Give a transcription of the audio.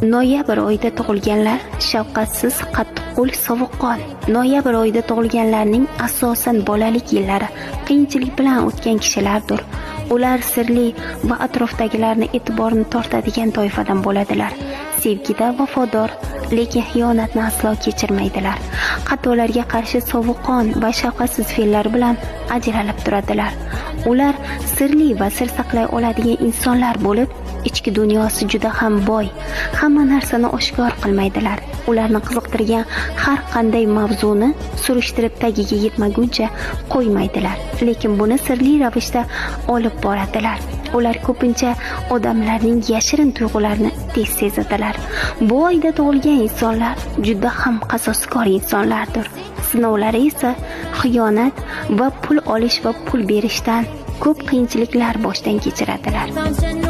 Noyabr oyida tug'ilganlar shafqatsiz, qattiqqo'l, sovuqqon. Noyabr oyida tug'ilganlarning asosan bolalik yillari qiyinchilik bilan o'tgan kishilardir. Ular sirli va atrofdagilarni e'tiborini tortadigan toifadan bo'ladilar. Sevgida vafodor, lekin xiyonatni aslo kechirmaydilar. Xatolarga qarshi sovuqqon va shafqatsiz fe'llar bilan ajralib turadilar. Ular sirli va sir saqlay oladigan insonlar bo'lib, ichki dunyosi juda ham boy. Hamma narsani oshkor qilmaydilar. Ularni qiziqtirgan har qanday mavzuni surishtirib tagiga yetmaguncha qo'ymaydilar. Lekin buni sirli ravishda olib boradilar. Ular ko'pincha odamlarning yashirin tuyg'ularini tez sezadilar. Bu oyda tug'ilgan insonlar juda ham qasoskor insonlardir. Sinovlari esa xiyonat va pul olish va pul berishdan ko'p qiyinchiliklar boshdan kechiradilar.